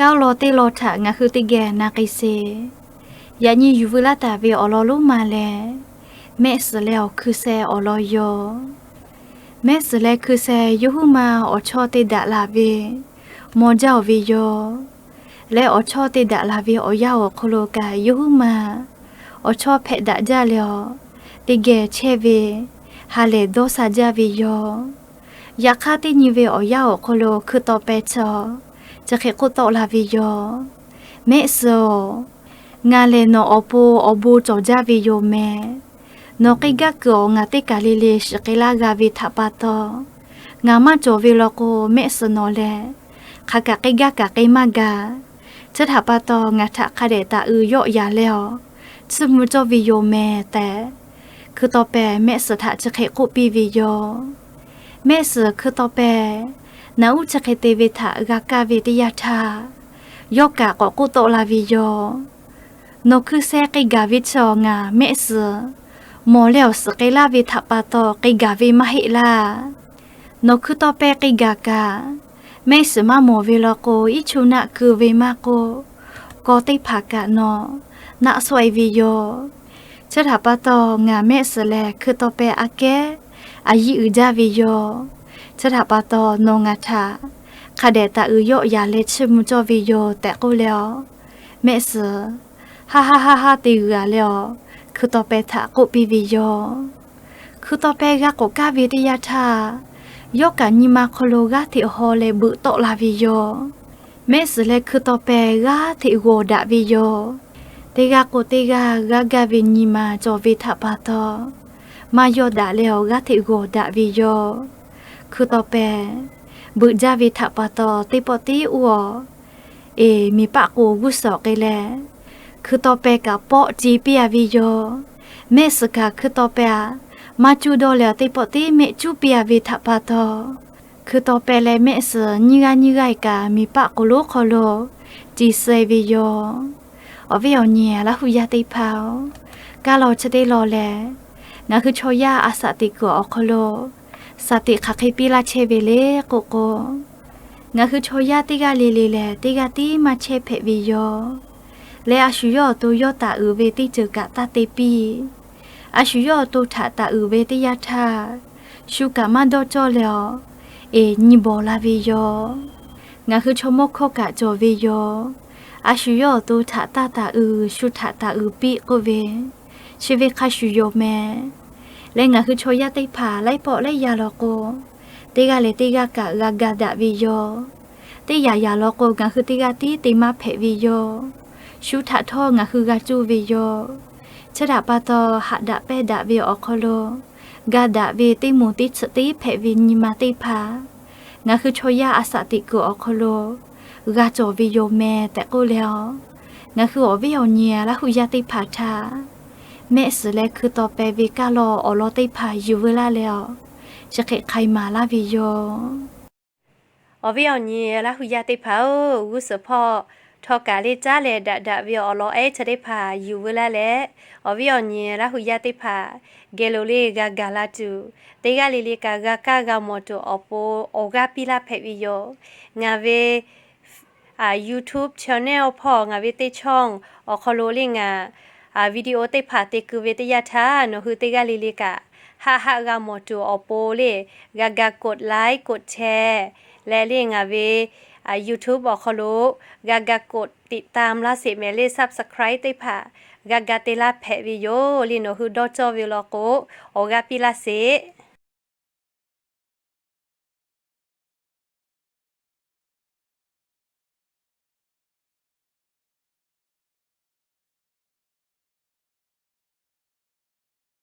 Kanˉ law teˇ law htaꞈ ngaˬ hui teˇ geh na k'ai sheˍ. Yaꞈ nyi yuˬ veu laˇ taˍ ve awˬ lawn lonˉ ma lehˬ, mehˆ suhˍ leh awˬ hkui sheh awˬ lawn yoˬ. Mehˆ suhˍ leh hkui sheh yawˇ huiˉ ma awˬ chawˇ te daꞈ laˬ ve maw jaˇ-oˬ ve yoˬ. Leh awˬ chawˇ te daꞈ laˬ ve awˬ yanˇ awˬ hk'aw lo kaꞈ yawˇ huiˉ ma awˬ chawˇ hpehꞈ daꞈ jaˇ leh awˬ, teˇ geh chehˇ ve ha lehˬ dawˇ sha jaˇ ve yoˬ. Yaꞈ hk'aˇ teˇ nyi ve awˬ yanˇ awˬ hk'aw lo hkui taw peh chi, chi hk'e k'oˆ tawˆ la ve yoˬ. Mehˆ suhˍ-oˬ, ngaˬ lehˬ nawˬ awˬ pon awˬ bon cawˬ jaˇ ve yoˬ mehˍ. Nawˬ k'ai gaˇ kuiˬ awˬ ngaˬ teˇ kaˬ le le shiˍ k'ai laˇ g'a ve htaꞈ pa taw, ngaˬ maˇ cawˬ ve law k'o, mehˆ suhˍ nawˬ lehˬ hk'aˬ kaꞈ k'ai gaˇ kaꞈ k'ai maˇ g'a. Chi htaꞈ pa taw, ngaˬ htaꞈ hk'a dehꞈ taˍ uiˍ yawˆ yaˍ leh awˬ, chiˇ mvuh cawˇ ve yoˬ mehˍ tehꞈ, hkui taw peh mehˆ suhˍ htaꞈ chi hk'e k'oˆ piˇ ve yoˬ. Mehˆ suhˍ hkui taw peh, naꞈ uˉ chi hk'e te ve htaꞈ g'a kaˇ ve teˇ yanˇ htaˇ, yawˇ kaꞈ k'awꞈ k'oˆ tawˆ la ve yoˬ. Nawˬ hkui sheh k'ai gaˬ ve chi awˬ ngaˬ mehˆ suhˍ mawˬ leh awˬ suhˍ k'ai laˇ ve htaꞈ pa taw k'ai gaˬ ve maˇ heˆ laˇ. Nawˬ hkui taw peh k'ai gaˬ kaꞈ, mehˆ suhˍ maˇ mawˬ ve law k'o, iˉ chu naˆ keu ve maˇ k'oˆ, kaw teˇ hpaˍ kaꞈ nawˬ naˆ sawehˇ ve yoˬ. Chi htaꞈ pa taw, ngaˬ mehˆ suhˍ leh hkui taw peh aꞈ kehˉ a yiˇ uiˍ jaˇ ve yoˬ. Chi htaꞈ pa taw, nawˬ ngaˬ htaꞈ hk'a dehꞈ taˍ uiˍ yawˆ yaˍ leh chiˇ mvuh cawˇ ve yoˬ tehꞈ k'oˆ leh awˬ, mehˆ suhˍ haˆ haˆ haˆ haˆ te g'a leh awˬ, hkui taw peh htaꞈ k'oˆ piˇ ve yoˬ. Hkui taw peh g'a k'awꞈ kaˇ ve teˇ yanˇ htaˇ, yawˇ kaꞈ nyi ma hk'aw lo g'aˇ hteꞈ haw leh beuꞈ tawˆ la ve yoˬ. Mehˆ suhˍ leh hkui taw peh g'aˇ hteꞈ g'awˬ daꞈ ve yoˬ. Teˇ g'aˇ k'o teˇ g'aˇ g'aˇ gaˇ ve nyi ma cawˬ ve htaꞈ pa taw, maˇ yawˇ daꞈ leh awˬ g'aˇ hteꞈ g'awˬ daꞈ ve yoˬ. Hkui taw peh beuꞈ jaˇ ve htaꞈ pa taw, teˇ pawˆ tiˉ oˇ awˬ, eˬ, miˬ paˆ k'o g'uˇ suhˍ k'ai leh, hkui taw peh kaꞈ pawˆ ce piˇ a ve yoˬ. Mehˆ suhˍ kaꞈ hkui taw peh aꞈ maˇ cuˇ dawˇ leh, teˇ pawˆ tiˉ mehˆ cuˉ piˇ a ve htaꞈ pa taw, hkui taw peh leh mehˆ suhˍ nyiˇ g'aˇ nyiˇ g'aˇ kaꞈ miˬ paˆ k'o lonˉ hk'aw lo ce suh ve yoˬ. Awˬ viˉ awˬ nyi Laˇ hu yaˇ teˇ hpaˍ-oˬ, kaˇ law chi teˇ law lehˬ, ngaˬ hui chaw yaˇ a shaꞈ teꞈ kuiˬ awˬ hk'aw lo shaˍ tiꞈ hk'aˬ hk'e piˇ laˇ chehˇ ve le k'oˆ k'o, ngaˬ hui chaw yaˇ teˇ g'aˇ le le lehˬ teˇ g'aˇ tiˉ maˇ chehˇ hpehꞈ ve yoˬ. Leh a shu yawˇ awˬ to yawˇ taˍ uiˍ ve teˇ ceuˬ kaꞈ taˇ te piˇ. A shu yawˇ awˬ to htaꞈ taˍ uiˍ ve teˇ yanˇ htaˇ, shu kaꞈ maˇ dawˇ cawˇ leh awˬ, eˬ, nyi bawˬ la ve yoˬ. Ngaˬ hui chaw mawˇ hkawˇ kaꞈ cawˬ ve yoˬ. A shu yawˇ awˬ to htaꞈ taˇ taˍ uiˍ, shu htaꞈ taˍ uiˍ piˇ k'oˆ ve, chi ve hk'a shuˍ yoˬ mehˍ. Leh ngaˬ hui chaw yaˇ teˇ hpaˍ laiˉ pawˆ laiˉ yaˇ law k'o, teˇ g'aˇ leh teˇ g'aˇ kaꞈ g'a ga daꞈ ve yoˬ. Teˇ yanˇ yanˇ law k'o, ngaˬ hui teˇ g'aˇ tiˉ te maˇ hpehꞈ ve yoˬ. Shu htaꞈ htawˇ ngaˬ hui g'a cuˇ ve yoˬ. Chi htaꞈ pa taw, haꞈ daꞈ pehnˇ daꞈ ve awˬ hk'aw lo ga daꞈ ve teˇ moˍ teˇ tsuhꞈ teˇ hpehꞈ ve nyi ma teˇ hpaˍ ngaˬ hui chaw yaˇ a shaꞈ teꞈ kuiˬ awˬ hk'aw lo g'a cawˬ ve yoˬ mehˍ tehꞈ k'oˆ leh awˬ, ngaˬ hui awˬ viˉ awˬ nyi Laˇ hu yaˇ teˇ hpaˍ htaꞈ mehˆ suhˍ leh hkui taw peh ve kaˇ law awˬ lawn teˇ hpaˍ yuˬ veu laˇ leh awˬ, chi hk'e hk'ai maˍ laˇ ve yoˬ. Awˬ viˉ awˬ nyi Laˇ hu yaˇ teˇ hpaˍ-oˬ, g'uˇ suhˍ hpawˇ htawˇ kaꞈ le caˉ leh daꞈ daꞈ ve awˬ lawn ehˉ chi teˇ hpaˍ yuˬ veu laˇ leh, awˬ viˉ awˬ nyi Laˇ hu yaˇ teˇ hpaˍ geh lo le g'a gaˬ la tuˬ, teˇ g'aˇ le le kaꞈ g'a kaˇ g'a mawˬ tuˬ awˬ pon awˬ g'aˇ piˇ laˇ hpehꞈ ve yoˬ. Ngaˬ ve YouTube channel hpawˇ ngaˬ ve teˇ ช่อง awˬ hk'aw lo le ngaˬ video teˇ hpaˍ te keu ve teˇ yanˇ htaˇ, nawˬ hui teˇ g'aˇ le le kaꞈ haˆ haˆ g'a mawˬ tuˬ awˬ pon le g'a ga กดไลค์ กดแชร์ leh le ngaˬ ve YouTube awˬ hk'aw lo g'a ga กดติดตาม laˇ sheˍ mehˍ le subscribe teˇ hpaˍ g'a ga te laˇ hpehꞈ ve yoˬ. Le nawˬ hui dawˇ cawˇ ve law k'o, awˬ g'aˇ piˇ laˇ sheˍ.